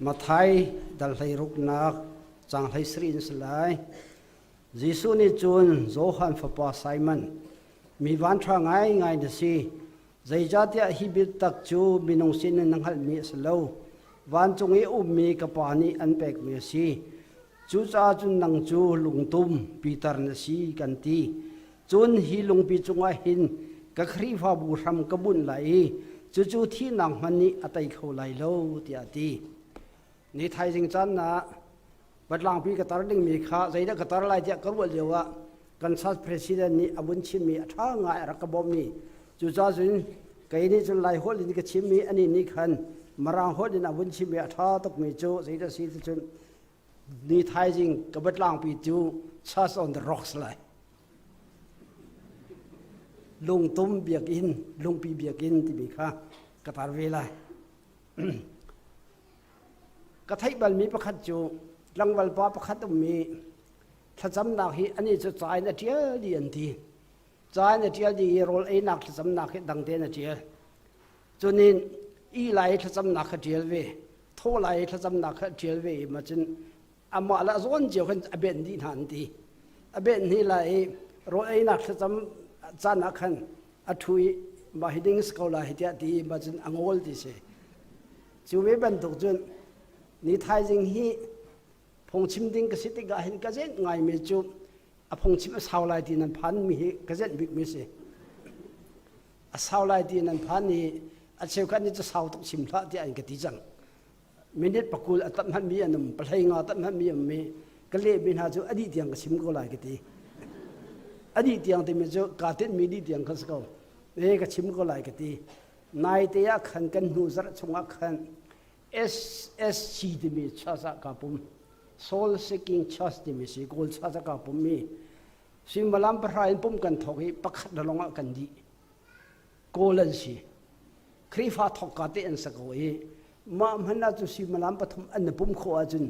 Matthai dal hleiruknak caang 17 in si lai. Jesuh nih cun Johan fapa Simon, mi vanṭha ngaingai na si. Zeicahtiah hi biatak cu minung sinin na hngalhmi a si lo. Vancung i ummi ka Pa nih an pekmi a si. Cucaah cun nang cu lungtum Peter na si kan ti. Cun hi lungpi cungah hin ka Khrihfabu hram ka bunh lai i cucu thihnak hmanh nih a tei kho lai lo tiah a ti. Ni thaizing caan ah Batlangpi ka tar dingmi kha zeidah ka tar lai tiah ka ruah lio ah kan church president nih a vun chimmi a ṭha ngai a rak ka bawmhmi cucaah cun kei nih cun Lai holh in ka chimmi anih nih khan Mirang holh in a vun chimmi a ṭha tukmi cu zeidah si ti cun ni thaizing ka batlangpi cu church on the rocks lai lungtum biakinn lungpi biakinn timi kha ka tar ve lai Ka theih balmi pakhat cu tlangval pa pakhat ummi thlacamnak hi ani cu ca in a ṭial dih an ti. Ca in a ṭial dih i rawl einak thlacamnak hi dang tein a ṭial. Cunin ih lai i thlacamnak kha ṭial ve, thaw lai i thlacamnak kha ṭial ve i ma cun amah le a zawn cio khan a benh dih hna an ti. A benh hni lai i rawl einak thlacam caan ah khan a ṭhu i mah hi ding si ko lai hi tiah ti i ma cun a ngawl ti si. Cu ve bantuk cun ni thaizing hi phungchim ding ka si tikah hin ka zenh ngaimi cu a phungchim a sau lai ti nan phan mi hi ka zenh bikmi si. A sau lai ti nan phan i a cheukhat nih cu sau tuk chim hlah tiah an ka ti cang. Minute pakul a tam hmanmi an um, pahlei nga tam hmanmi an um i ka lehmi hna cu a dih tiang ka chim ko lai ka ti. A dih tiang timi cu kaa tinhmi dih tiang kha si ko. E ka chim ko lai ka ti. Naite ah khan kan hnu zarh chungah khan SSC timi church ah kaa pum. Soul Seeking Church timi si Kawl church ah kaa pum i suimilam pahra in pum kan thawk i pakhat lawng ah kan dih. Kawl an si. Khrihfa thawk ka te an sa ko i mah hmanh ah cun suimilam pathum an i pum khawh ahcun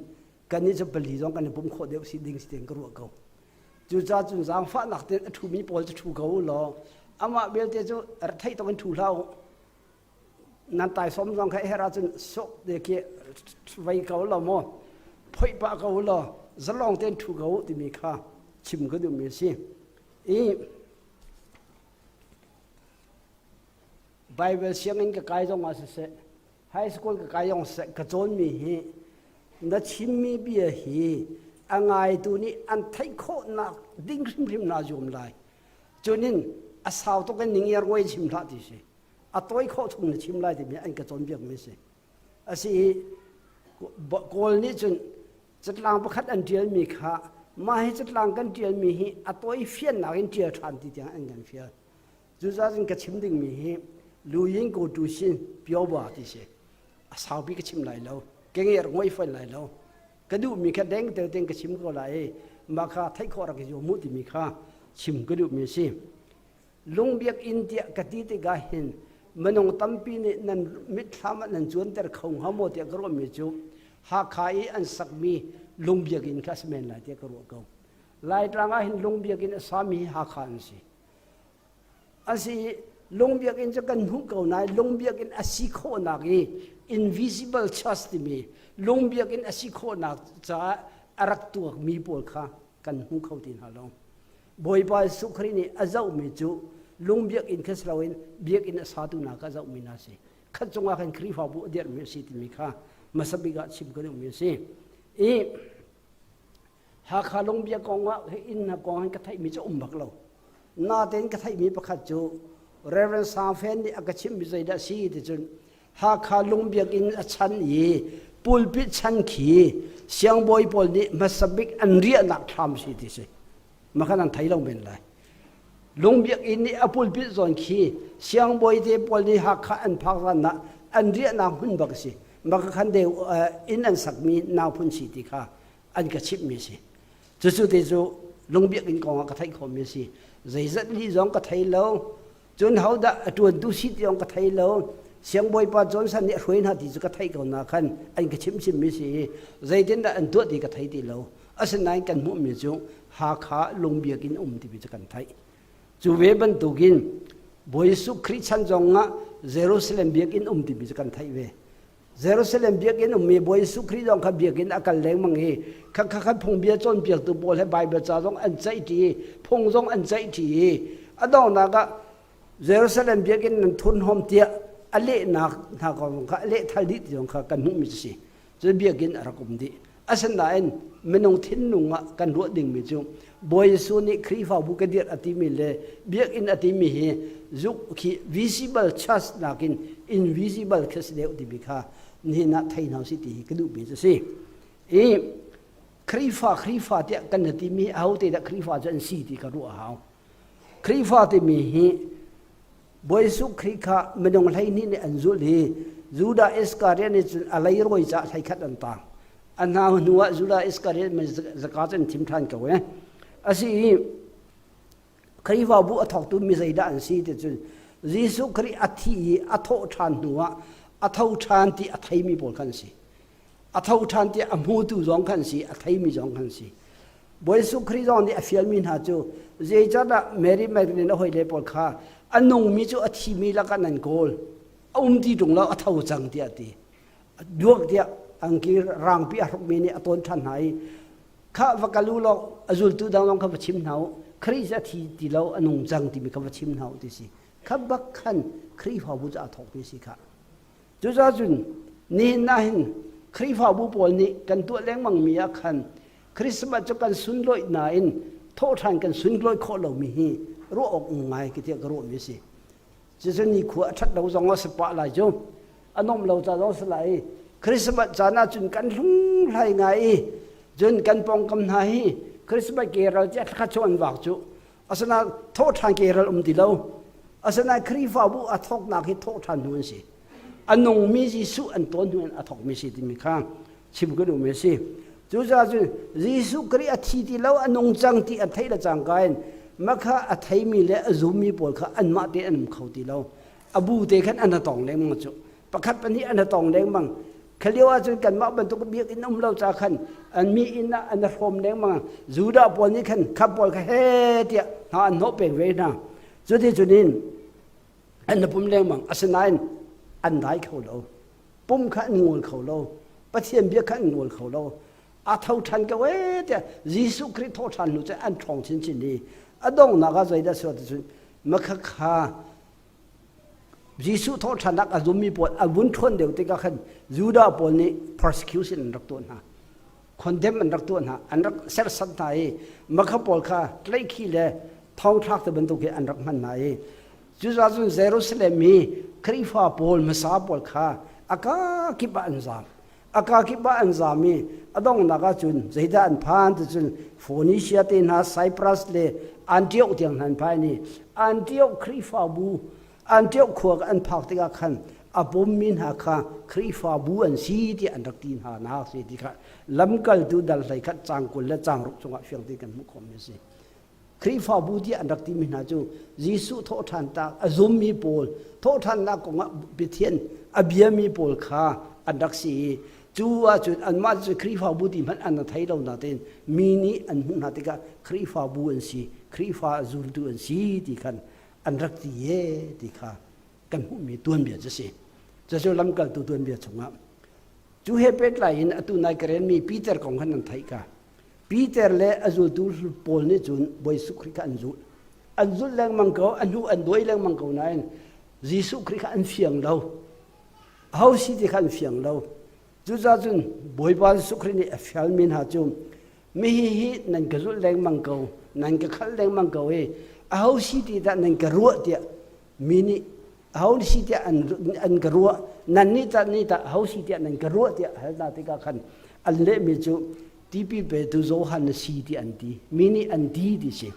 kannih cu pali zong kan i pum khawh deuh si ding si tiang ka ruah ko. Cucaah cun zaangfahnak tein a ṭhumi pawl cu ṭhu ko u law amah belte cu retheih tuk in ṭhu hlah u. Nan taisawm zong kha herh ahcun sok te khi vei ko law maw phoih pah ko u law zalong tein ṭhu ko u timi kha chim ka duhmi a si. I Bible sianginn ka kai zong ah siseh high school ka kai zong siseh ka cawnmi hi na chimmi bia hi a ngaitu nih an theih khawhnak ding hrimhrim naa zuam lai. Cunin a sau tuk in ningiar ngoi chim hlah ti si. A tawi khawh chung na chim lai timi an ka cawnpiakmi si. A si i Kawl nih cun catlang pakhat an ṭialmi kha mah hi catlang kan ṭialmi hi a tawi fiannak in ṭial ṭhan ti tiang an kan fial. Cucaah cun ka chim dingmi hi Luyin ko tu sin pioba ti si. A saupi ka chim lai lo. Ka nge rak ngoi fawn lai lo. Ka duhmi kha deng te ten ka chim ko lai i mah kha theih khawh rak i zuam mu timi kha chim ka duhmi a si. Lungbiak inn tiah ka ti tikah hin minung tampi nih nan mitthlam ah nan cuanter kho hnga maw tiah ka ruahmi cu Hakha i an sakmi lungbiak inn kha a si men lai tiah ka ruah ko. Laitlang ah hin lungbiak inn a sami hi Hakha an si. A si lung biakinn cu kan hmuh ko nain lung biakinn a si khawhnak i invisible church timi lung biakinn a si khawhnak caah a rak tuakmi pawl kha kan hmu kho ti hna lo. Bawipa Jesuh Khrih nih a zohmi cu lung biakinn kha si loin biakinn a satu hna kha a zohmi hna a si. Khat cungah khan Khrihfabu a dirhmi a si timi kha hmasa bik ah chim ka duhmi a si. I Hakha lungbia kong ah inn hna kong hin ka theihmi cu um bak lo. Natein ka theihmi pakhat cu Reverend Sang Fen nih a ka chimhmi zeidah si ti cun Hakha lungbiakinn a chan i pulpit chan khi siangbawi pawl nih hmasa bik an riahnak thlam si ti si. Makhan an thei lo men lai. Lungbiakinn nih a pulpit zawn khi siangbawi te pawl nih Hakha an phak zan ah an riahnak hmun bak a si. Maka khan deu inn an sakmi nau phun si ti kha an ka chimhmi a si. Cucu te cu lungbiakinn kong ah ka theih khawhmi a si. Zeizat li zong ka thei lo. Cun hodah a ṭuantu si ti zong ka thei lo. Siangbawipa Johnson nih a hruai hna ti cu ka theih ko na khan an ka chimh chimmi si i zeitindah an tuah ti ka thei ti lo. Asinain kan hmuhmi cu Hakha lungbiakinn um timi cu kan theih. Cu ve bantukin Bawi Jesuh Khrih chan zong ah Jerusalem biakinn um timi cu kan theih ve. Jerusalem biakinn ummi Bawi Jesuh Khrih zong kha biakinn a kal lengmang i kha kha khan phungbia cawnpiaktu pawl he Baibal ca zong an ceihṭi i phung zong an ceihṭi i a donghnak ah Jerusalem biakinn nan thurhnawm tiah a lehnak hna kong kha a lehthal dih ti zong kha kan hmuhmi cu si. Cu biakinn a rak um dih. Asinain minung thinlung ah kan ruah dingmi cu Bawi Jesuh nih Khrihfabu ka dirh a timi le biakinn a timi hi zuk khi visible church nakin invisible khi si deuh timi kha nihin ah thei hna usih ti hi ka duhmi cu si. I Khrihfa Khrihfa tiah kan timi hi ahote dah Khrihfa cu an si ti ka ruah a hau. Khrihfa timi hi Bawi Jesuh Khrih kha minung 12 nih an zulh i Judah Iskariot nih cun a leirawi caah hleikhat an tang. A hna hnu ah Judah Iskariot zaka cu an thim ṭhan ko eh. A si i Khrihfabu a thawktu mi zeidah an si ti cun Jesuh Khrih a thi i a thawh ṭhan hnu ah a tho ṭhan ti a theimi pawl kha an si. A tho ṭhan ti a hmutu zong khan si, a theimi zong khan si. Bawi Jesuh Khrih zong nih a fialmi hna cu zeicahdah Mary Magdalene a hawile pawl kha a nungmi cu a thimi lakah nan kawl a um ti ṭung lo a tho cang tiah a ti. Duak tiah angki rangpi a hrukmi nih a tawn ṭhan hna i kha va kal u law a zultu dang zong kha va chim hna u Khrih cu a thi ti lo a nung cang timi kha va chim hna u ti si. Kha bak khan Khrihfabu cu aa thawkmi si kha. Cucaah cun nihin ah hin Khrihfabu pawl nih kan tuah lengmangmi ah khan Christmas cu kan sunlawih nain thawhṭhan kan sunlawih khawh lomi hi ruah awk ngai ka tiah ka ruahmi a si. Cucu nikhua a ṭhat lo zong a si pah lai cu. A nuamh lo ca zong a si lai i Christmas caan ah cun kan hlunghlai ngai i cun kan pawngkam hna hi Christmas ke ral cu a khat chung an vak cu. Asinain thawhṭhan ke ral um ti lo. Asinain Khrihfabu a thawknak hi thawhṭhan hnu an si. A nungmi Jesuh an tawn hnu in a thawkmi si timi kha chim ka duhmi a si. Cucaah cun Jesuh Khrih a thi ti lo, a nung cang ti an theih le cangka in makha a theimi le a zummi pawl kha anmah te an um kho ti lo. A bu te khan an tong lengmang cu. Pakhat pahnih an tong lengmang. Kha lio ahcun kanmah bantuk biakinn um lo ca khan an mi inn ah an hrawm lengmang. Judah pawl nih khan kha pawl kha he tiah hna an hnawh peng ve hna. Cuti cunin an pum lengmang. Asinain an dai kho lo. Pum kha an ngol kho lo. Pathian bia kha an ngol kho lo. A tho ṭhan ko ee tiah Jesuh Khrih thawh ṭhan hnu cu an ṭhawng chinchin i a donghnak ah zeidah suat cun makha kha Jesuh thawhṭhannak a zummi pawl a vun ṭhawn deuh tikah khan Judah pawl nih persecution an rak tuah hna. Condemn an rak tuah hna. An rak serhsat hna i makha pawl kha tlaihkhih le thongthlak te bantuk hi an rak hman hna i cucaah cun Jerusalem i Khrihfa pawl hmasa pawl kha a kakip ah an zaam. A kakip ah an zaam i a donghnak ah cun zeidah an phan ti cun Phoenicia te hna Cyprus le Antioch tiang hna an phan i Antioch Khrihfabu Antioch khua an phak tikah khan a pummi hna kha Khrihfabu an si tiah an rak ti hna nak si ti kha lamkaltu dal 11 caang 20 le caang ruk cungah fiang tein kan hmuh khawhmi a si. Khrihfabu tiah an rak timi hna cu Jesuh thawhṭhan tak a zummi pawl thawhṭhannak kongah Pathian a biami pawl kha an rak si i cu ahcun anmah cu Khrihfabu ti hmanh an thei lo natein mi nih an hmuh hna tikah Khrihfabu an si Khrihfa zultu an si ti khan an rak ti e ti kha kan hmuhmi tuanbia cu si. Cucu lamkaltu tuanbia chungah cu he pehtlai in atu nai ka relmi Peter kong khan nan theih ka. Peter le a zultu pawl nih cun Bawi Jesuh Khrih kha an zulh. An zulh lengmang ko, a hnu an dawi lengmang ko nain Jesuh Khrih kha an fiang lo. Aho si ti kha an fiang lo. Cucaah cun Bawipa Jesuh Khrih nih a fialmi hna cu mihi hi nan ka zulh lengmang ko, nan ka khalh lengmang ko i aho si ti dah nan ka ruah tiah mi nih aho si tiah an, an ka ruah nan nih tah nih tah aho si tiah nan ka ruah tiah hal hna tikah khan an lehmi cu tipil petu Johan na si ti an ti mi nih an ti ti si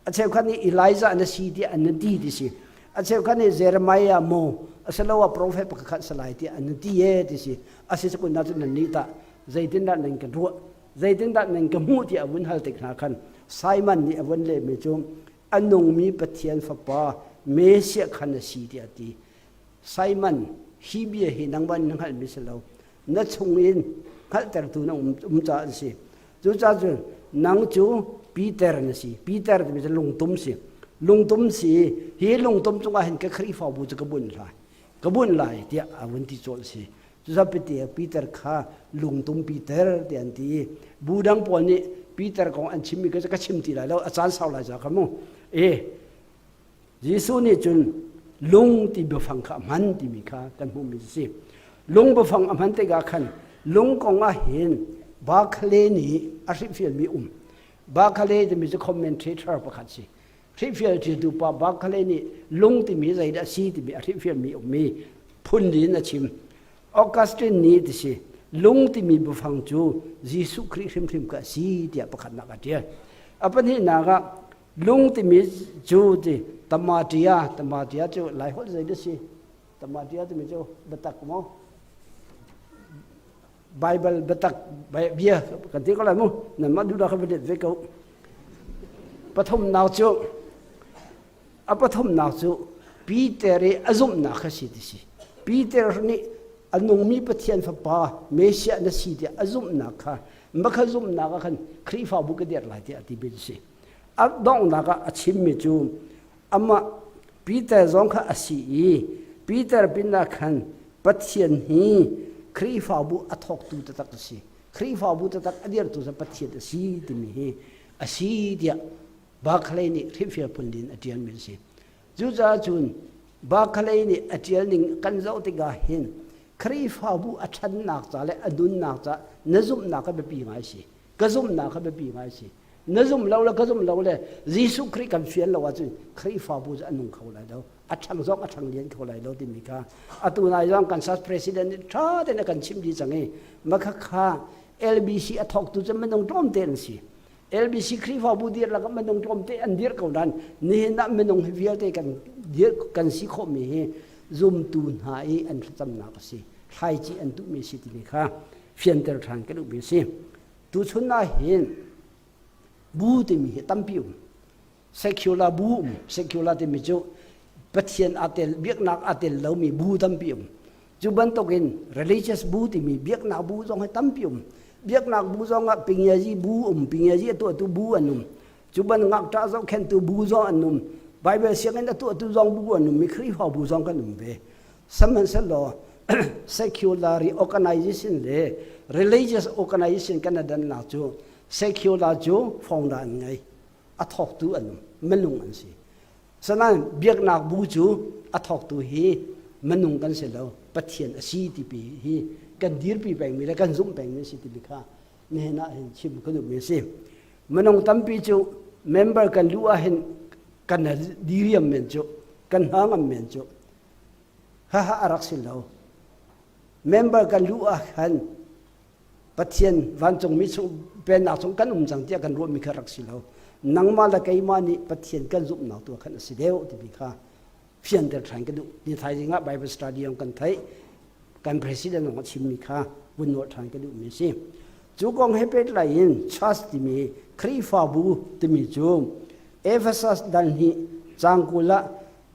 a cheukhat nih Elijah na si tiah an ti ti si a cheukhat nih Jeremiah maw asiloah profet pakhat salai tiah an ti e ti si a si kun na cun nan nih tah zeitindah nan ka ruah zeitindah nan ka hmuh tiah a vun hal tik hna khan Simon nih a vun lehmi cu a nungmi Pathian Fapa Messiah khan a si tiah a ti. Simon, hi bia hi nangmah na hngalhmi si lo. Na chung in hngalhtertu na um, um caah an si. Cucaah cun nang cu Peter na si. Peter timi cu lungtum si. Lungtum si hi lungtum cungah hin ka Khrihfabu cu ka bunh lai. Ka bunh lai tiah a vun ti cawlh si. Cucaah Peter, Peter kha lungtum Peter ti an ti. Bu dang pawl nih Peter kong an chimmi ka ka chim ti lai lo, a caan sau lai ca kha mu. E, Jesuh nih cun lung ti biafang kha a hman timi kha kan hmuhmi a si. Lung biafang a hman tikah khan lung kong ah hin Barclay nih a hrilhfialmi um. Barclay timi cu commentator pakhat si. Hrilhfial ṭialtu pa Barclay nih lung timi zeidah a si timi a hrilhfialmi ummi phun in a chim. Augustine nih ti si lung timi biafang cu Jesuh Khrih hrimhrim kha a si tiah pakhatnak a ṭial. A pahnihnak ah lung timi cu ti tamatia tamatia cu Laiholh zeidah si tamatia timi cu biatak maw Bible biatak bia kan ti ko lai mu nanmah duhnak kha va let ve ko pathumnak cu a pathumnak cu Peter i a zumhnak kha si ti si Peter nih a nungmi Pathian fapa Messiah na si tiah a zumhnak kha makha zumhnak ah khan Khrihfabu ka dirh lai tiah a ti mi si a donghnak ah a chimmi cu amah Peter zong kha a si i Peter pinah khan Pathian hi Khrihfabu a thawktu taktak a si. Khrihfabu taktak a dirtu cu Pathian a si timi hi a si tiah Barclay nih hrimhfial phun in a ṭialmi a si. Cucaah cun Barclay nih a ṭial ning kan zoh tikah hin Khrihfabu a ṭhannak ca le a nunnak ca na zumhnak kha biapi ngai si. Ka zumhnak kha biapi ngai si. Na zum lo le ka zum lo le Jesuh Khrih kan fian lo ahcun Khrihfabu cu a nung kho lai lo. A ṭhang zong a ṭhang lian kho lai lo timi kha atu nai zong kan sas president nih ṭha tein a kan chimh dih cang i makha kha LBC a thawktu cu minung tlawmte an si. LBC Khrihfabu dir lakah minung tlawmte an dir ko nain nihin ah minung hi vialte kan dir kan si khawhmi hi zumtu hna i an thlacamnak a si. Thlaici an tuhmi a si timi kha fianter ṭhan ka duhmi a si. Tuchun ah hin bu timi hi tampi um. Secular bu um. Secular timi cu Pathian aa tel, biaknak aa tel lomi bu tampi um. Cu bantukin religious bu timi biaknak bu zong hi tampi um. Biaknak bu zong ah pingyazi bu um, pingyazi a tuahtu bu an um. Cu ban ngakṭah zohkhenhtu bu zong an um. Bible sianginn a tuahtu zong bu an um i Khrihfa bu zong kan um ve. Sihmanhsehlaw secular organization le religious organization kan dannak cu secular cu founder an ngei a thawktu an um minung an si sanain biaknak bu cu a thawktu hi minung kan si lo pathian a si tipi hi kan dirpi pengmi le kan zumh pengmi si timi kha nihin ah hin chim ka duhmi a si minung tampi cu member kan luh ah hin kan diriam men cu kan hna ngam men cu Haha a rak si lo. Member kan luh ah khan Pathian vancungmi chung pennak chung kan um cang tiah kan ruahmi kha rak si lo. Nangmah le keimah nih Pathian kan zumhnak tu khan a si deuh timi kha fianter ṭhan ka duh. Ni thaizing ah Bible study kan theih. Kan president zong a chimmi kha vun nawlh ṭhan ka duhmi a si. Cu kong he pehtlai in church timi Khrihfabu timi cu Ephesus dal hnih caang 20 ah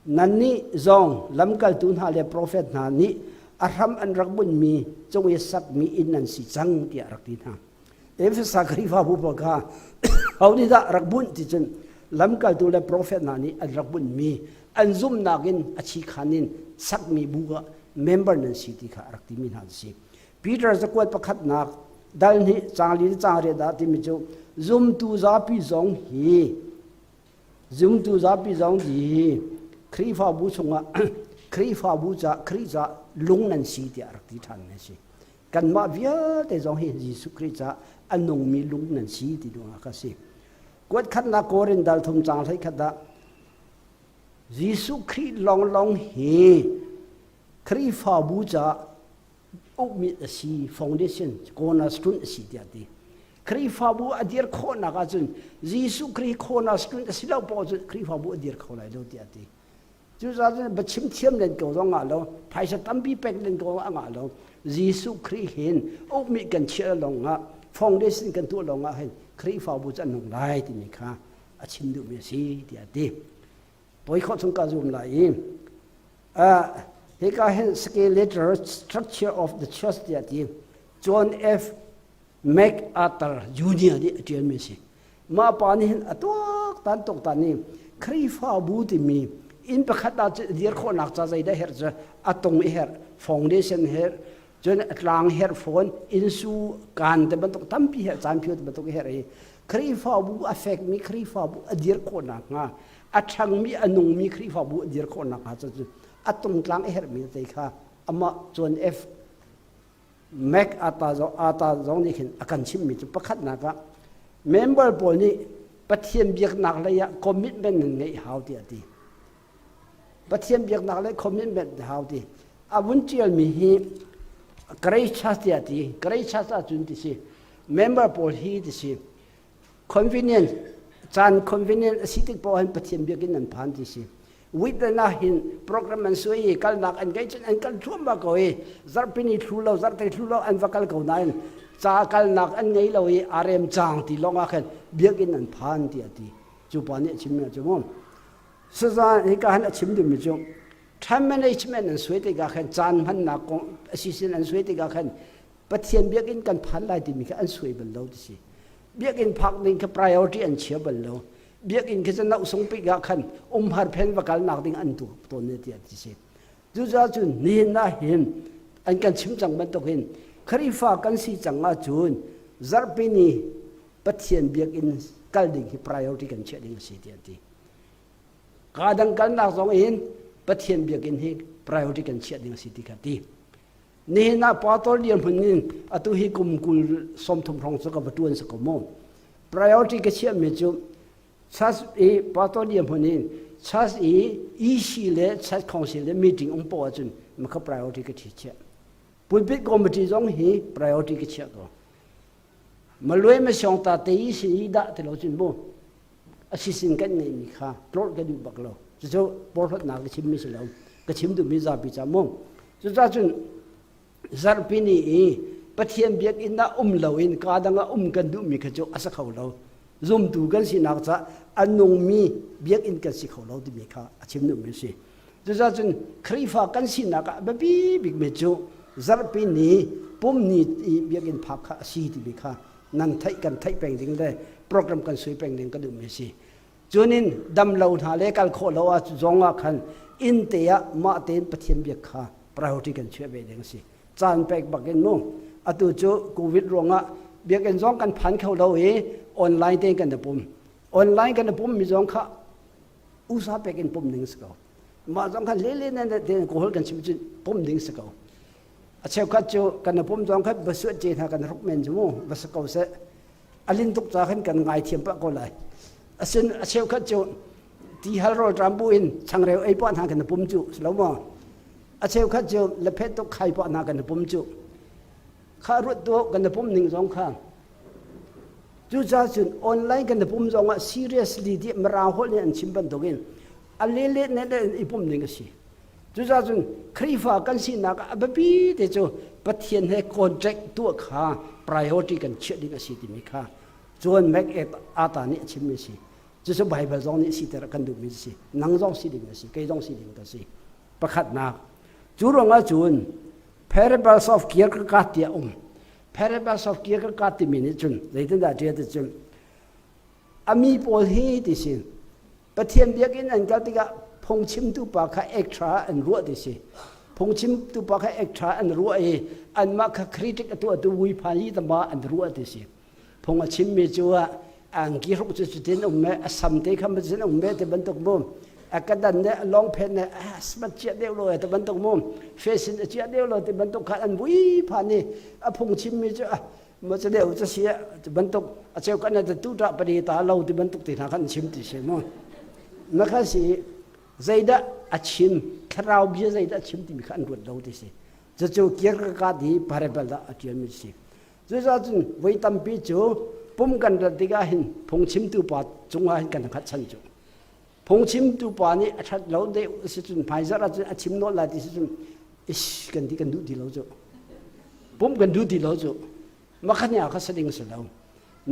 Nannih zong lamkaltu hna le profet hna nih a hram an rak bunhmi cung i sakmi inn nan si cang tiah rak ti hna. Efesa Khrihfabu pawl kha ho nih dah rak bunh ti cun lamkaltu le profet hna nih an rak bunhmi an zumhnak in a chikhan in sakmi bu ah member nan si ti kha a rak timi hna an si. Peter cakuat pakhatnak dal hnih caang li le caang riat ah timi cu zumtu zapi zong hi Zumtu zapi zong hi Khrihfabu chungah Khrihfabu ca Khrih ca lung nan si tiah rak ti ṭhan na si. Kanmah vialte zong hi Jesuh Khrih ca a nungmi lung nan si ti duh ah ka si. Kuat khatnak Korin dal thum caang hlei khat ah Jesuh Khrih lawnglawng hi Khrihfabu ca ukmi a si foundation cornerstone a si tiah ti Khrihfabu a dir khawhnak ahcun Jesuh Khrih cornerstone a si lo paoh cun Khrihfabu a dir kho lai lo tiah ti cucaah cun biachim thiam len ko zong ngah lo phaisa tampi pek len ko a ngah lo Jesuh Khrih hin ukmi kan chiah lawng ah foundation kan tuah lawng ah hin Khrihfabu cu an nung lai timi kha a chim duhmi a si tiah ti Poi khawh chung ka zum lai i hika hin skeletal structure of the church tiah ti John F. MacArthur Jr. nih a ṭialmi a si. Mah pa nih hin a tuak tan tuk tan i Khrihfabu timi inn pakhat ah dir khawhnak ca zeidah herh cu a tung i herh foundation herh. Cun a tlang herh fawn, innsu kaan te bantuk tampi herh, caan phio te bantuk herh i Khrihfabu a fekmi Khrihfabu a dir khawh nakhnga, a ṭhangmi a nungmi Khrihfabu a dir khawh nakhnga cu a tungtlang a herhmi te kha amah John F. Mac Ata zong nih khin a kan chimhmi cu pakhatnak ah member pawl nih Pathian biaknak lei ah commitment nan ngeih hau tiah a ti. Pathian biaknak lei commitment hau ti. A vun ṭialmi hi Grace Church tiah a ti. Grace Church ahcun ti si. Member pawl hi ti si. Convenient caan convenient a si tik paoh hin Pathian biakinn an phan ti si. Weekend ah hin program an suai i kalnak an ngei cun an kal thluahmah ko i zarhpini thlu lo zarhte thlu lo an va kal ko nain ca kalnak an ngei lo i aa rem cang ti lawng ah khan biakinn an phan ti a ti. Cu pa nih a chimmi cu mu. Saza hika han a chim duhmi cu time management an suai tikah khan caan hmannak kong a sisin an suai tikah khan Pathian biakinn kan phan lai timi kha an suai bal lo ti si. Biakinn phak ding kha priority an chia bal lo. Biakinn khi cu nauh pik ah khan umhar phen va kalnak ding an tuah tawn ne tiah ti si. Cucaah cun nihin ah hin an kan chim cang bantuk hin Khrihfa kan si cang ahcun zarhpi ni Pathian biakinn kal ding hi priority kan chiah ding a si tiah ti. Ka dang kalnak zong in Pathian biakinn hi priority kan chiah ding a si ti kha ti. Nihin ah pastor dirhmun in atu hi kum 20 30 hrawng cu ka va ṭuan si ko mu. Priority ka chiahmi cu church i pastor dirhmun in church i EC le church council le meeting um poah ahcun makha priority ka thi chiah. Pulpit committee zong hi priority ka chiah ko. Malue ma siong ta te i sin i dah ti lo cun mu. A sisin kan ngeihmi kha tlawrh ka duh bak lo. Cucu porhlawtnak ka chimmi si lo. Ka chim duhmi zapi ca mu. Cucaah cun zarhpi ni i Pathian biakinn ah um loin kaa dang ah um kan duhmi kha cu a si kho lo. Zumtu kan sinak ca a nungmi biakinn kan si kho lo timi kha a chim duhmi a si. Cucaah cun Khrihfa kan sinak ah biapi bikmi cu zarhpi ni pum ni i biakinn phak kha a si timi kha nan theih kan theih peng ding le program kan sui peng ding ka duhmi a si. Cunin dam lo hna le kal khawh lo ah zong ah khan inn te ah mah tein Pathian biak kha priority kan chiah ve ding a si. Caan pek bak in mu. Atu cu COVID ruangah biakinn zong kan phan kho lo i online tein kan i pum. Online kan i pum mi zong kha usa pek in pum ding si ko. Mah zong kha lele ne tein kawl kan chim cun pum ding si ko. A cheukhat cu kan i pum zong kha va suat ce hna kan hruk men cu mu va si ko seh. A lin tuk ca khan kan ngaithiam pah ko lai. Asin a cheukhat cu ti hal rawl ṭam bu in changreu ei pah hna kan i pum cu si lo maw? A cheukhat cu lephet tuk khai pah hna kan i pum cu. Kha ruat tu kan i pum ning zong kha. Cucaah cun online kan i pum zong ah seriously ti Mirang holh nih an chim bantukin a lele ne le i pum ning a si. Cucaah cun Khrihfa kan sinak ah a biapi te cu Pathian he contract tuah kha priority kan chiah ding a si timi kha John MacArthur nih a chimmi a si. Cucu Baibal zong nih siter a kan duhmi a si. Nang zong si ding a si, kei zong si ding ka si. Pakhatnak. Cu ruangah cun Parables of Kierkegaard ti a um. Parables of Kierkegaard timi nih cun zeitindah ṭial ti cun a mi pawl hi ti si Pathian biakinn an kal tikah phungchimtu pa kha extra an ruah ti si. Phungchimtu pa kha extra an ruah i anmah kha critic a tuahtu vuiphan hi tama an ruah ti si. Phung a chimmi cu angki hruk cu cutin um me a sam te kha cutin um me ti bantuk mu a kadan ne a longphen ne a smat chia deuh lo ti bantuk mu fashion a chia deuh lo ti bantuk kha an vui phan i a phung chimmi cu ma cu deuh cu si ti bantuk a cheu kan ta tu ta pari ta lo ti bantuk ti hna khan chim ti si mu na kha si zeidah a chim thlarau bia zeidah a chim timi kha an ruat lo ti si cucu Kierkegaard hi parable dah a ṭialmi si cucaah cun voi tampi cu pum kan rat tikah hin phungchimtu pa cungah hin kan hngatchan cu phungchimtu pa nih a ṭhat lo deuh si cun hmaizarh ahcun a chim nawl lai ti si cun ish kan ti kan duh ti lo cu pum kan duh ti lo cu makhan ya kha sading si lo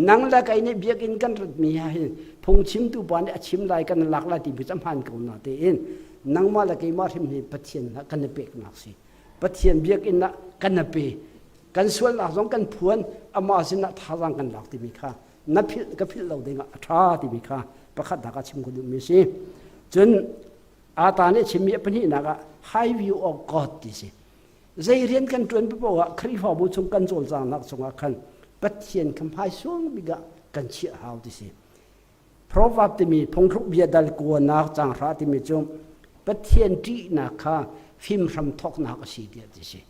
nang le kai nih biakinn kan rat mi ha hin phungchimtu pa nih a chim lai kan lak lai ti bi cu hmaan ko na tein nangmah le keimah hrim hi Pathian kan i peknak si Pathian biakinn ah kan i pe kan sualnak zong kan phuan amah sinah thazaang kan lak timi kha na philh ka philh lo dingah a ṭha timi kha pakhat nak ah chim ka duhmi a si cun ata nih chimmi a pahnihnak ah high view of God ti si. Zei rian kan ṭuan paoh ah Khrihfabu chung kan cawlcanghnak chungah khan Pathian kha hmaisung bik ah kan chiah hau ti si. Proverb timi phungthluk bia dal kuanak caanghra timi cu Pathian ṭihnak kha fimhram thawknak a si tiah ti si.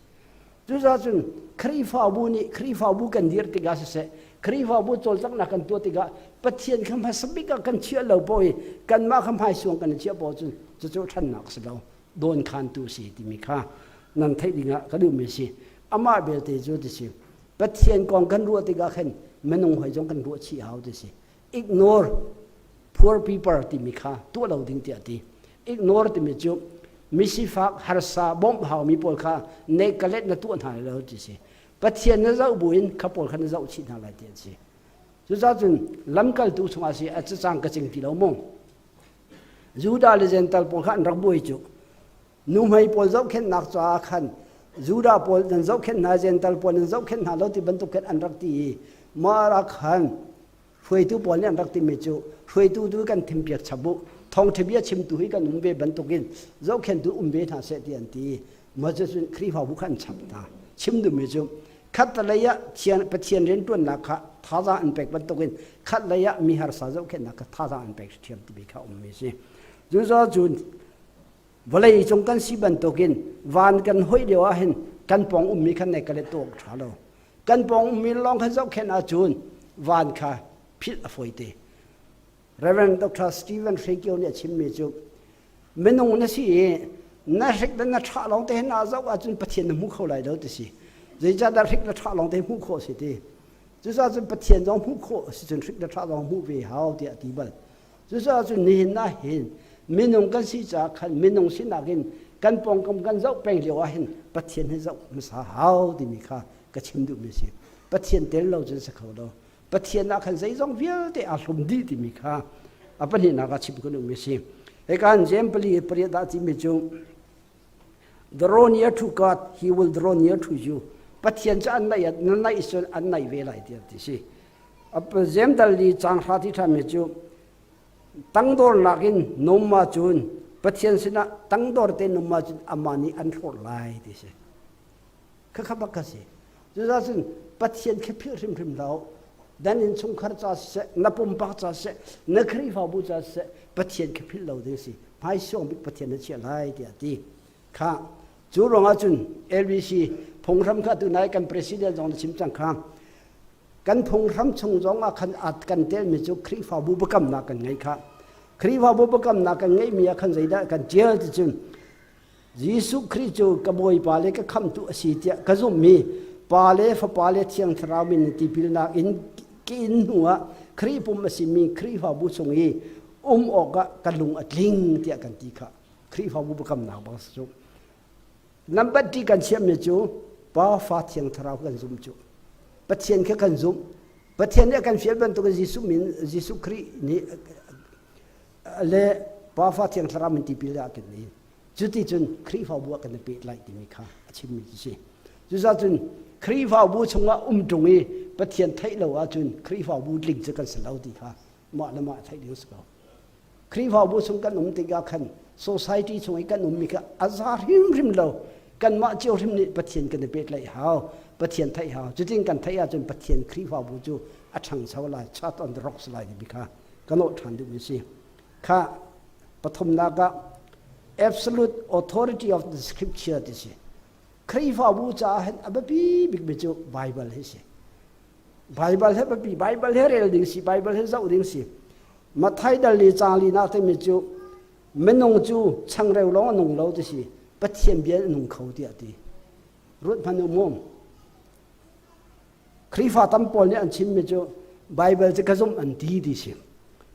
Cucaah cun Khrihfabu nih Khrihfabu kan dir tikah siseh, Khrihfabu cawlcanghnak kan tuah tikah Pathian kha hmasa bik ah kan chiah lo paoh i kanmah kha hmaisuang kan i chiah paoh cun cucu ṭhannak a si lo, dawnkhantu a si timi kha nan theih dingah ka duhmi a si. Amah belte cu ti si, Pathian kong kan ruah tikah khin minung hoi zong kan ruah chih hau ti si. Ignore poor people timi kha tuah lo ding tiah a ti. Ignore timi cu misifak harsa bawmh haumi pawl kha ne ka let na tuah hna lo ti si. Pathian na zoh buin kha pawl kha na zoh chih hna lai ti an si. Cucaah cun lamkaltu chungah si a cacang ka cing ti lo mu. Judah le Gentile pawl kha an rak buai cu. Nuhmei pawl zohkhenhnak caah khan Judah pawl nan zohkhenh hna, Gentile pawl nan zohkhenh hna lo ti bantuk khan an rak ti i mah ah khan hruaitu pawl nih an rak timi cu hruaitu tu kan thimpiak chap u thawngṭha bia chimtu hi kan um ve bantukin zohkhenhtu um ve hna seh ti an ti mah cu Khrihfabu kha an chap hna chim duhmi cu khatlei ah Pathian rianṭuannak kha thazaang an pek bantukin khatlei ah mi harsa zohkhenhnak kha thazaang an pek ṭhiam timi kha ummi si cucaah cun vawlei cung kan si bantukin van kan hoih lio ah hin kan pawng ummi khan ne ka le tuak ṭha lo Kan pawng ummi lawng kha zohkhenh ahcun van kha philh a fawite. Reverend Dr. Stephen Hrekio nih a chimmi cu minung na si i na hrik le na ṭha lawng te na zoh ahcun Pathian na hmu kho lai lo ti si. Zeicahdah hrik le ṭha lawng te hmuh khawh si ti. Cucaah cun Pathian zong hmuh khawh si cun hrik le ṭha zong hmuh ve hau tiah a ti bal. Cucaah cun nihin ah hin minung kan si caah khan minung sinak in kan pawngkam kan zoh peng lio ah hin Pathian hi zoh hmasa hau timi kha ka chim duhmi a si. Pathian tel lo cun si kho lo. Pathian ah khan zeizong vialte aa hlum dih timi kha a pahnihnak ah chim ka duhmi a si. Hika in Jeim pali pariat ah timi cu Draw near to God, he will draw near to you. Pathian cu an naih na naih cun an naih ve lai tiah ti si. Jeim dal li caang hra ti ṭhanmi cu tangdornak in num ahcun Pathian sinah tangdor te num ahcun amah nih an hlawt lai ti si. Khakha bak ka si. Cucaah cun Pathian khi philh hrimhrim lo. Dan innchungkhar ca siseh, na pumpak ca siseh, na Khrihfabu ca siseh, Pathian khi philh lo ding si. Hmaisuang bik Pathian na chiah lai tiah a ti. Kha cu ruangah cun LBC phunghram kha tunai kan president zong na chim cang kha. Kan phunghram chung zong ah khan at kan telmi cu Khrihfabu biakamnak kan ngei kha. Khrihfabu biakamnak kan ngeihmi ah khan zeidah kan tial ti cun Jesuh Khrih cu ka Bawipa le ka khamhtu a si tiah ka zumhmi Pa le Fapa le Thiang Thlarau min in tipilnak in ka in hnuah Khrih pum a simi Khrihfabu chung i um awkah ka lung a tling tiah kan ti kha Khrihfabu biakamnak bang si cu. Number ti kan chiahmi cu Pa, Fa, Thiang Thlarau kan zum cu. Pathian kha kan zumh. Pathian nih a kan fial bantukin Jesuh min Jesuh Khrih nih le Pa, Fa, Thiang Thlarau min tipil ah kan in. Cuti cun Khrihfabu ah kan i pehtlaih timi kha a chimmi cu si. Cucaah cun Khrihfabu chungah um ṭung i Pathian theih lo ahcun Khrihfabu tling cu kan si lo ti kha mah le mah theih ding si ko. Khrihfabu chung kan um tikah khan society chung i kan ummi kha a za hrimhrim lo. Kanmah cio hrim nih Pathian kan i pehtlaih hau, Pathian theih hau. Cutin kan theih ahcun Pathian Khrihfabu cu a ṭhangcho lai, chart on the rocks lai timi kha ka nawh ṭhan duhmi a si. Kha pathumnak ah absolute authority of the scripture ti si. Khrihfabu caah hin a biapi bikmi cu Bible hi si. Bible he biapi, Bible he rel ding si, Bible he zoh ding si. Matthai dal li caang li nak timi cu minung cu changreu lawng a nung lo ti si, Pathian bia a nung kho tiah ti. Ruat hmanh u mu. Khrihfa tam pawl nih an chimmi cu Baibal cu ka zumh an ti ti si.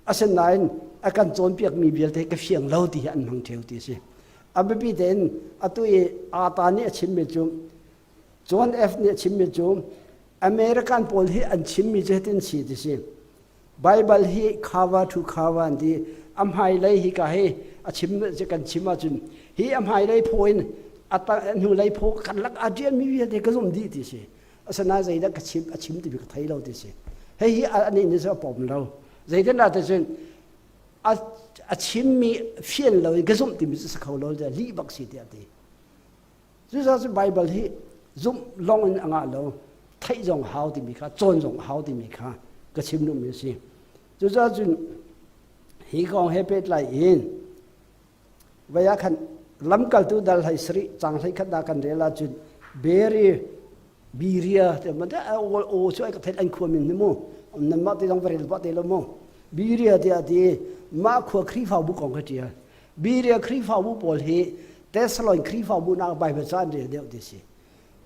Asinain a kan cawnpiakmi vialte ka fiang lo ti hi an hmang ṭheo ti si. A biapi tein atu i Ata nih a chimmi cu John F nih a chimmi cu American pawl hi an chimmi cu hitin si ti si. Baibal hi cover to cover an ti. A hmailei hi ka hi a chim kan chim ahcun hi a hmailei phaw in a hnulei phaw kan lak a ṭialmi vialte ka zumh dih ti si. Asinain zeidah ka chim a chim timi ka thei lo ti si. Hei hi anih nih cun a pom lo. Zeitindah ti cun a chimmi fian lo in ka zumh timi cu si kho lo lih bak si tiah a ti. Cucaah cu Baibal hi zumh lawng in a ngah lo, theih zong hau timi kha, cawn zong hau timi kha ka chim duhmi a si. Cucaah cun hi kong he pehtlai in vai ah khan lamkaltu dal hlei sarih cang hlei khat dah kan rel ahcun Beri Biria te ma o cu ai ka theih an khua min hi mu nan mah te zong va rel pah te lo mu Biria tiah ti mah khua Khrihfabu kong kha ṭial Biria Khrihfabu pawl hi Thessalon Khrihfabu nak Bible ca an rel deuh ti si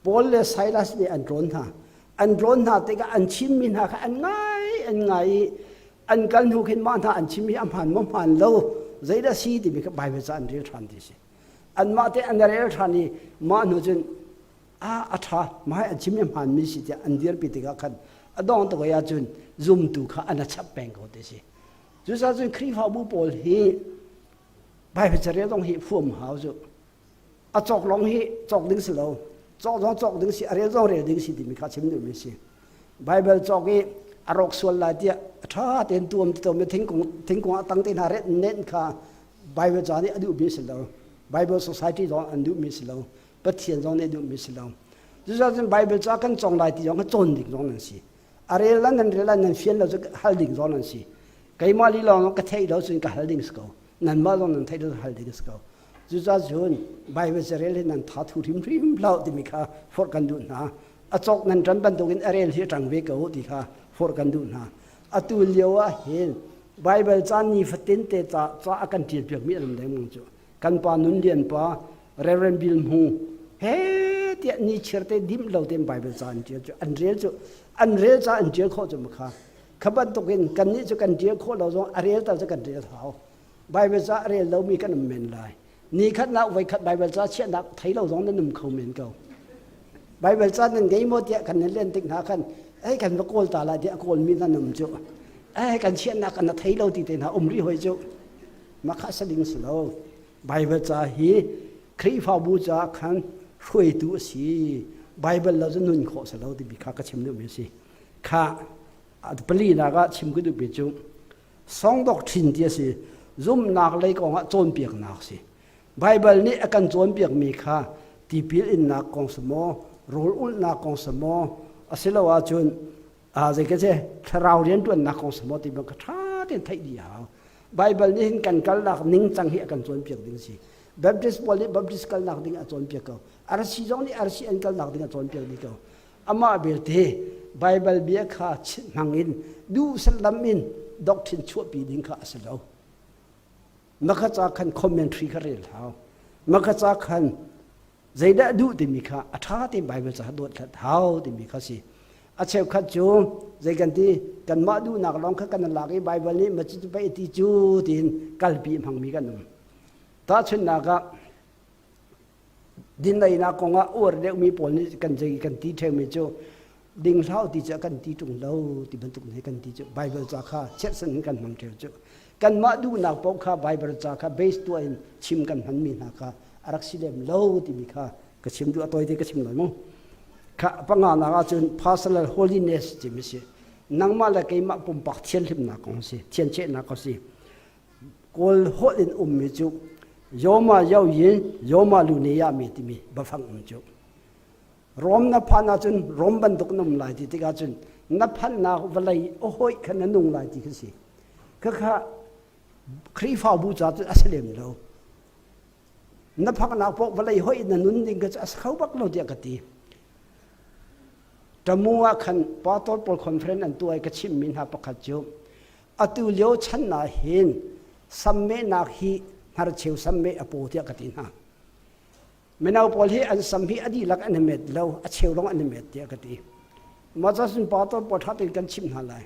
Paul le Silas nih an tlawn hna an tlawn hna tikah an chimmi hna kha an ngai an ngai i an kal hnu khin mah hna an chimmi a hmaan maw hmaan lo zeidah si timi kha Bible ca an rel ṭhan ti si anmah te an rel ṭhan i mah hnu cun a a ṭha mah an chimmi hmaanmi si tiah an dirpi tikah khan a dong tuk ah cun zumtu kha an a chap peng ko ti si cucaah cun Khrihfabu pawl hi Bible carel zong hi fuam hau cu a cawk lawng hi cawk ding si lo cawk zong cawk ding si a rel zong rel ding si timi kha chim duhmi si Bible cawk i a rawk sual lai tiah a ṭha tein tuam ti tomi thingkung thingkung a tang te hna ret nen kha Bible ca nih a duhmi si lo Bible Society zong an duhmi si lo Pathian zong nih a duhmi si lo cucaah cun Bible ca kan cawng lai ti zong kha cawn ding zong nan si a rel la nan rel la nan fian lo cu hal ding zong nan si keimah lila lawng ka theih lo cun ka hal ding si ko nanmah zong nan theih lo hal ding si ko cucaah cun Bible carel hi nan tha thu hrimhrim hlah timi kha forh kan duh hna a cawk nan ṭan bantukin a rel hi a ṭang ve ko ti kha forh kan duh hna atu lio ah hin Bible ca nifatin te ca ca a kan ṭial piakmi an um dengmang cu kan pa Nun Lian pa Reverend Bill Hmu he tiah ni chiar te dim lo tein Bible ca an ṭial cu an rel cu an rel ca an ṭial khawh cu ma kha kha bantukin kannih cu kan ṭial khawh lo zong a rel tal cu kan rel hau Bible ca a rel lomi kan um men lai. Ni khatnak voi khat Bible ca chiahnak thei lo zong nan um kho men ko. Bible ca nan ngei maw tiah kan nan len tik hna khan ei kan va kawl ta lai tiah kawlmi nan um cu. Ei kan chiahnak kan thei lo ti te hna um rih hoi cu. Makha saling si lo. Bible ca hi Khrihfabu ca khan hruaitu a si. Bible lo cu nun khawh si lo timi kha ka chim duhmi a si. Kha palinak ah chim ka duhmi cu Songdok ṭhin ti a si. Zumhnak lei kongah cawnpiaknak a si. Baibal nih a kan cawnpiakmi kha tipil innak kong si maw, rawl ulhnak kong si maw, asiloah cun zei ka si, thlarau rianṭuannak kong si maw ti bang kha ṭha tein theih dih a hau. Baibal nih hin kan kalnak ningcang hi a kan cawnpiak ding a si. Baptist pawl nih Baptist kalnak ding a cawnpiak ko. RC zong nih RC an kalnak ding a cawnpiak dih ko. Amah belte Baibal bia kha hmang in duhsalam in doctrine chuahpi ding kha a si lo. Maka ca khan commentary kha rel hau. Maka ca khan zeidah duh timi kha a ṭha tein Baibal ca dawt hlat hau timi kha si. A cheukhat cu zei kan ti kanmah duhnak lawng kha kan lak i Baibal nih ma cu pei ti cu tiin kalpi hmangmi kan um. Tahchunhnak ah Dineinak kongah uar deuhmi pawl nih kan zei kan ti ṭheumi cu ding hlah ti cu kan ti ṭung lo ti bantuk nih kan ti cu Bible ca kha cherhsan in kan hmang ṭheu cu kanmah duhnak paoh kha Bible ca kha base tuah in chim kan hmanmi hna kha a rak si lem lo timi kha ka chim duh a tawite ka chim lai mu kha panganak ahcun personal holiness timi si nangmah le keimah pumpak thianhlimnak kong si thianchehnak kong si Kawl holh in ummi cu Yoma Yo Yin Yoma Lu Ne Ya Mi timi bafang um cu. Rom na phan ahcun Rom bantuk na um lai ti tikah cun na phannak vawlei a hawih kha na nung lai ti kha si. Khakha Khrihfabu ca cun a si lem lo. Na phaknak paoh vawlei hoih na nun ding kha cu a si kho bak lo tiah ka ti. Tamu ah khan pastor pawl conference an tuah i ka chimmi hna pakhat cu atu lio chan ah hin sammehnak hi hnarcheu sammeh a paw tiah ka ti hna. Mino pawl hi an sam hi a dihlak an i met lo, a cheu lawng an i met tiah ka ti. Mah cun pastor pawl ṭha tein kan chimh hna lai.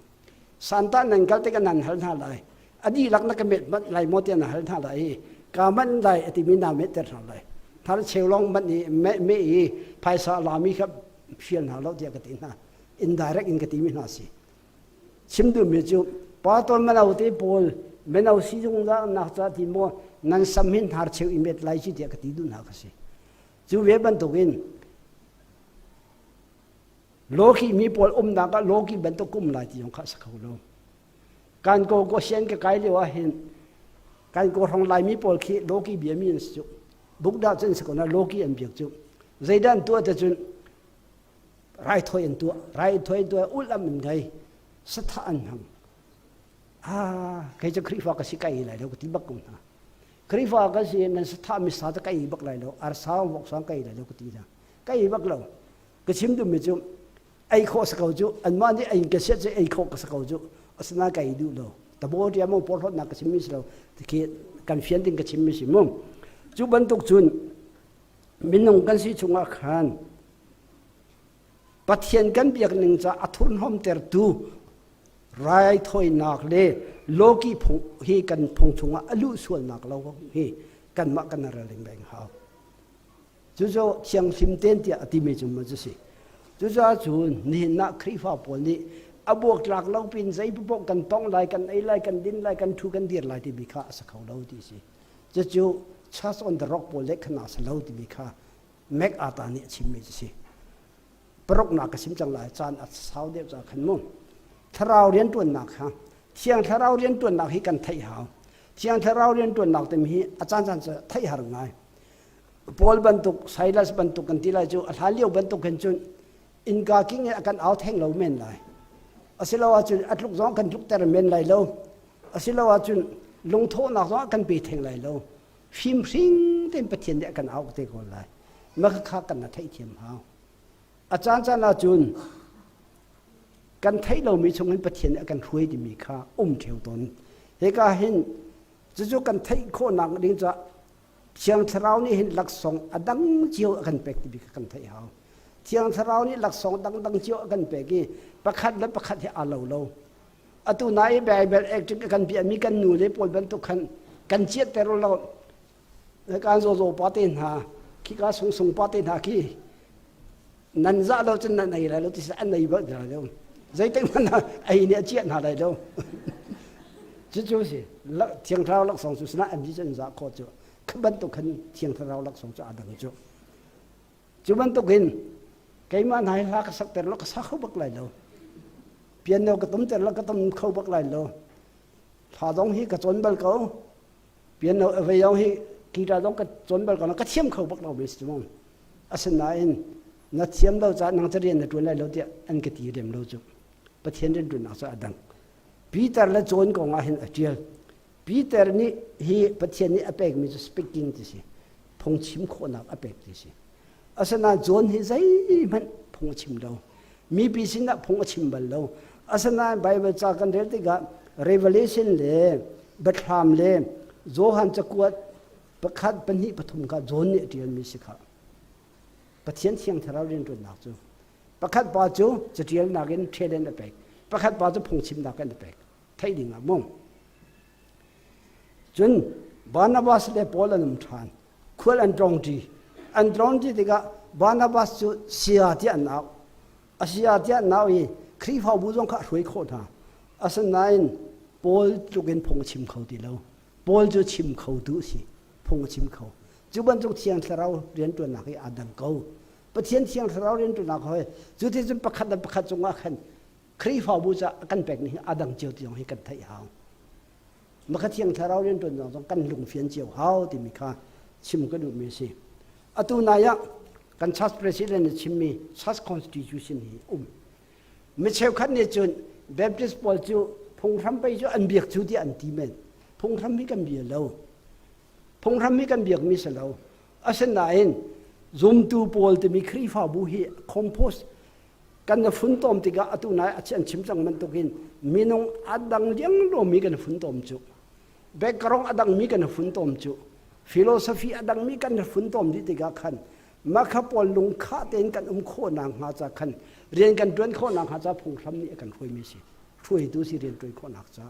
Santa nan kal tikah nan hal hna lai. A dihlak na ka met manh lai maw tiah na hal hna lai i ka manh lai a timi naa metter hna lai. Hnarcheu lawng manh i meh i phaisa a lami kha fial hna lo tiah ka ti hna. Indirect in ka timi hna si. Chim duhmi cu pastor mino te pawl mino si zungzalnak ca ti maw nan sam hin hnarcheu i met lai ci tiah ka ti duh hna ka si. Cu ve bantukin Lawki mi pawl umnak ah lawki bantuk kum lai ti zong kha a si kho lo. Kan ko ko sian ka kai lio ah hin kan ko hrong laimi pawl khi lawki bia mi an si cu. Bukdah cun si ko na lawki an biak cu. Zeidah an tuah te cun raithawi an tuah. Raithawi an tuah ulh am an ngei. Sathah an hmang. Ah, kei cu Khrihfa ka si ka ei lai lo ka ti bak ko hna. Khrihfa ka si nan sathah mi sa cu ka ei bak lai lo. Arsa voksa ka ei lai lo ka ti hna. Ka ei bak lo. Ka chim duhmi cu ei khawh si ko cu anmah nih ei ka siat cu ei khawh ka si ko cu asinain ka ei duh lo tabo tia mo porhlawtnak ka chimmi si lo khi kan fian ding ka chimmi si mu cu bantuk cun minung kan si chungah khan Pathian kan biak ning ca a thurhnawm tertu raithawinak le loki phung hi kan phung chungah a luh sualnak lo hi kanmah kan ralring reng hau Cucu thianghlim ten tiah a timi cu maw cu si. Cucaah cun nihin ah Khrihfa pawl nih a buaktlak lo pin zei paoh kan tong lai, kan ei lai, kan din lai, kan ṭhu, kan dir lai timi kha a si kho lo ti si. Cucu Church on the Rock pawl le khan a si lo timi kha MacArthur nih a chimmi cu si. Paruknak ka chim cang lai caan a sau deuh caah khan mu. Thlarau rianṭuannak kha Thiang Thlarau rianṭuannak hi kan theih hau. Thiang Thlarau rianṭuannak timi hi a caan caan cu theih har ngai. Paul bantuk Silas bantuk kan ti lai cu a hlan lio bantuk hin cun innka king in a kan au theng lo men lai. Asiloah cun a tluk zong kan tlukter men lai lo. Asiloah cun lungthawhnak zong a kan pe theng lai lo. Fimhring tein Pathian nih a kan au te ko lai. Mah kha kan na theihthiam hau. A caan caan ahcun kan theih lomi chungin Pathian nih a kan hruai timi kha um ṭheo tawn. Hika hin cucu kan theih khawhnak ding caah Thiang Thlarau nih hin laksawng a dang cio a kan pek timi kha kan theih hau. Thiang Thlarau nih laksawng dangdang cio a kan pek i pakhat le pakhat hi aa lo lo. Atu na i Bible acting a kan biami kan nu le pawl bantuk khan kan chiatter lo. Kan zaw pa te hna, khika sung sung pa te hna khi nan zah lo cun nan ei lai lo ti an ei bak lai lo. Zeitik hmanh ah ei nih a ciah hna lai lo. Cucu si Thiang Thlarau laksawng cu sinah an di cu an zah khawh cu. Kha bantuk khan Thiang Thlarau laksawng cu aa dang cu. Cu bantukin keimah hna hi hla ka sakter lo ka sa kho bak lai lo. Piano ka tumter lo ka tum kho bak lai lo. Thla zong hi ka cawn bal ko. Piano vei zong hi guitar zong ka cawn bal ko ka thiam kho bak lo mi si mu. Asinain na thiam lo caah nang ca rian na ṭuan lai lo tiah an ka ti rem lo cu. Pathian rian ṭuannak cu a dang. Peter le John kong ah hin a ṭial. Peter nih hi Pathian nih a pekmi cu speaking ti si. Phungchim khawhnak a pek ti si. Asinain John hi zeihmanh phung a chim lo. Mipi sinah phung a chim bal lo. Asinain Bible ca kan rel tikah Revelation le Biathlam le Johan cakuat pakhat pahnih pathum kha John nih a ṭialmi si kha. Pathian Thiang Thlarau rianṭuannak cu pakhat pa cu caṭialnak in talent a pek. Pakhat pa cu phungchimnak in a pek. Theih ding ah mu. Cun Barnabas le Paul an um ṭhan. Khual an tlawngṭi. An tlawngṭi tikah Barnabas cu saya tiah an auh. A saya tiah an auh i Khrihfabu zong kha a hruai khawh hna. Asinain Paul tluk in phung a chim kho ti lo. Paul cu chim khotu a si. Phung a chim kho. Cu bantuk Thiang Thlarau rianṭuannak hi aa dang ko. Pathian Thiang Thlarau rianṭuannak hoi cu ti cun pakhat le pakhat cungah khan Khrihfabu ca a kan pekmi hi aa dang cio ti zong hi kan theih hau. Maka Thiang Thlarau rianṭuan zong zong kan lungfian cio hau timi kha chim ka duhmi a si. Atu nai ah kan church president nih chimmi church constitution hi um. Mi cheukhat nih cun Baptist pawl cu phunghram pei cu an biak cu tiah an ti men. Phunghram hi kan bia lo. Phunghram hi kan biakmi si lo. Asinain zumtu pawl timi Khrihfabu hi compose kan na funtom tikah atu nai an chim cang bantukin minung a dang liangluangmi kan funtom cu background a dangmi kan funtom cu philosophy a dangmi kan funtom dih tikah khan makha pawl lungkhah tein kan um khawhnak hnga ca khan rian kan ṭuan khawhnak hnga ca phunghram nih a kan hruaimi si hruaitu si rian ṭuan khawhnak ca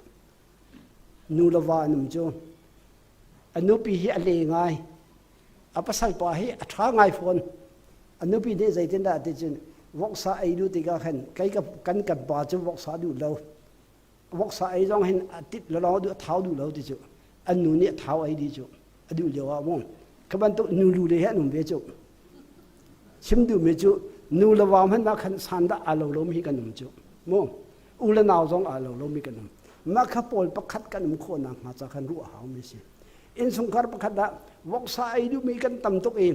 nu le va an um cu a nupi hi a le ngai a pasal pa hi a ṭha ngai fawn A nupi nih zeitindah ti cun voksa ei duh tikah khan kei ka kan kan pa cu voksa duh lo. Voksa ei zong hin a tit lawng duh a thau duh lo ti cu. An nu nih a thau ei di cu a duh lio ah mu. Kha bantuk nu lu le he an um ve cu. Chim duhmi cu nu le va hmanh ah khan san dah aa lo lomi hi kan um cu. Mu. U le nau zong aa lo lomi kan um. Mah kha pawl pakhat kan um khawh nakhnga ca khan ruah a haumi si. Innchungkhar pakhat ah voksa ei duhmi kan tam tuk i.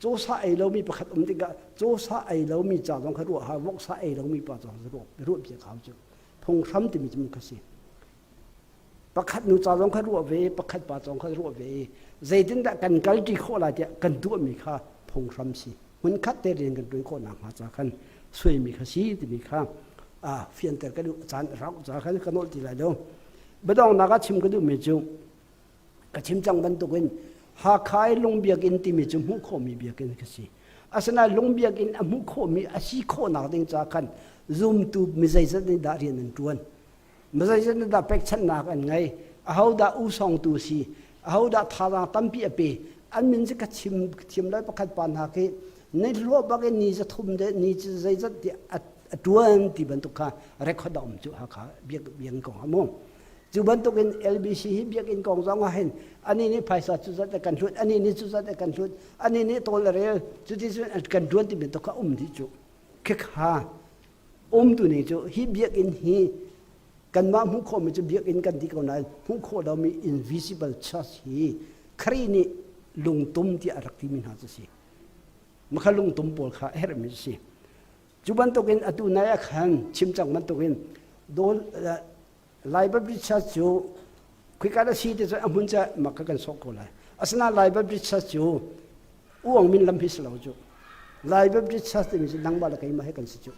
Cawsa ei lomi pakhat um tikah cawsa ei lomi ca zong kha ruah hau, voksa ei lomi pa zong ruah ruah piak hau cu. Phunghram timi cu kha si. Pakhat nu ca zong kha ruah ve, pakhat pa zong kha ruah ve. Zeitindah kan kalṭi khawh lai tiah kan tuahmi kha phunghram si. Hmunkhat te rian kan ṭuan khawh nakhnga ca khan suaimi kha si timi kha fianter ka duh. Caan rauh ca khan ka nolh ti lai lo. Biadonghnak ah chim ka duhmi cu ka chim cang bantukin Hakha i lung biakinn timi cu hmuh khawhmi biakinn ka si. Asinain lung biakinn a hmuh khawhmi a si khawhnak ding ca khan zumtu mi zeizat nih dah rian an ṭuan. Mi zeizat nih dah pekchanhnak an ngei. Ahodah usongtu si, ahodah thazaang tampi a pe. An min cu ka chim thiam lai pakhat pa hna khi ni hlawh bak in ni za thum de ni zeizat ti a ṭuan ti bantuk kha record a um cu Hakha biakinn kong ah mu. Cu bantukin LBC hi biakinn kong zong ah hin ani nih phaisa cu zat kan hlut, ani nih cu zat kan hlut, ani nih tawl a rel, cuti cun kan ṭuan ti bantuk kha um dih cu. Khikha umtu ning cu hi biakinn hi kanmah hmuh khawhmi cu biakinn kan ti ko nain hmuh khawh lomi invisible church hi Khrih nih lungtum tiah a rak timi hna cu si. Makha lungtum pawl kha a herhmi cu si. Cu bantukin atu nai ah khan chim cang bantukin Dawn Lai Baptist Church cu khika da si ti cu a hmun ca mak ka kan sok ko lai. Asinain Lai Baptist Church cu uang min lam hi si lo cu. Lai Baptist Church timi cu nangmah le keimah he kan si cu.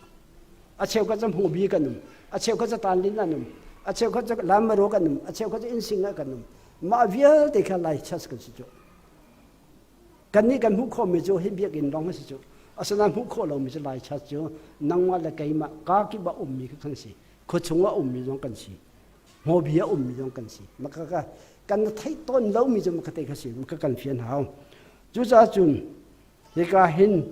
A cheu khat cu hmubi kan um, a cheu khat cu tanlin an um, a cheu khat cu lamaro kan um, a cheu khat cu insing ah kan um. Mah vialte kha Lai Church kan si cu. Kannih kan hmuh khawhmi cu hi biakinn lawng a si cu. Asinain hmuh khawh lomi cu Lai Church cu nangmah le keimah kaa kip ah ummi kha kan si. Khuachung ah ummi zong kan si. Hmawbi ah ummi zong kan si. Maka ka kan theih tawn lomi cu maka te kha si. Maka kan fian hau. Cucaah cun hika hin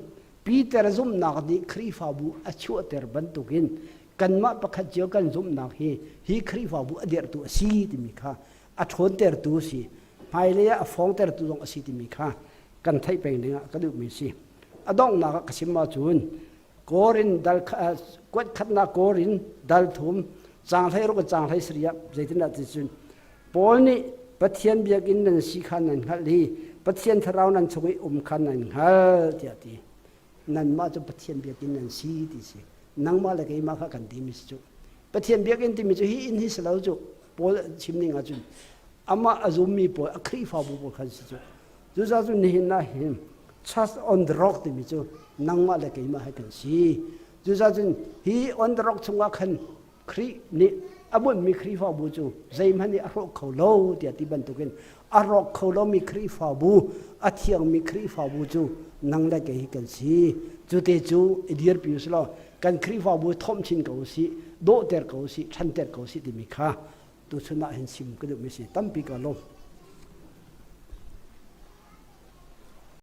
Peter zumhnak nih Khrihfabu a chuahter bantukin kanmah pakhat cio kan zumhnak hi hi Khrihfabu a dirhtu a si timi kha a ṭhawntertu a si hmailei ah a fawngtertu zong a si timi kha kan theih peng dingah ka duhmi a si. A donghnak ah ka chim ahcun Korin dal kuat khatnak Korin dal thum caang 16 in caang 17 ah zeitindah ti cun Paul nih Pathian biakinn nan si kha nan hngalh i Pathian thlarau nan chung i um kha nan hngalh tiah a ti. Nanmah cu Pathian biakinn nan si ti si. Nangmah le keimah kha kan timi si cu. Pathian biakinn timi cu hi inn hi si lo cu. Paul chim ning ahcun amah a zummi pawl a Khrihfabu pawl khan si cu. Cucaah cun nihin ah hin church on the rock timi cu nangmah le keimah he kan si. Cucaah cun hi on the rock chungah khan Khrih nih a bunhmi Khrihfabu cu zeihmanh nih a hrawh kho lo tiah ti bantukin a rawk kho lomi Khrihfabu, a thiangmi Khrihfabu cu nang le kei hi kan si. Cu te cu i dirpi u law kan Khrihfabu thomh chin ko usih, dawhter ko usih, ṭhanter ko usih timi kha tuchun ah hin chim ka duhmi si. Tampi ka lawm.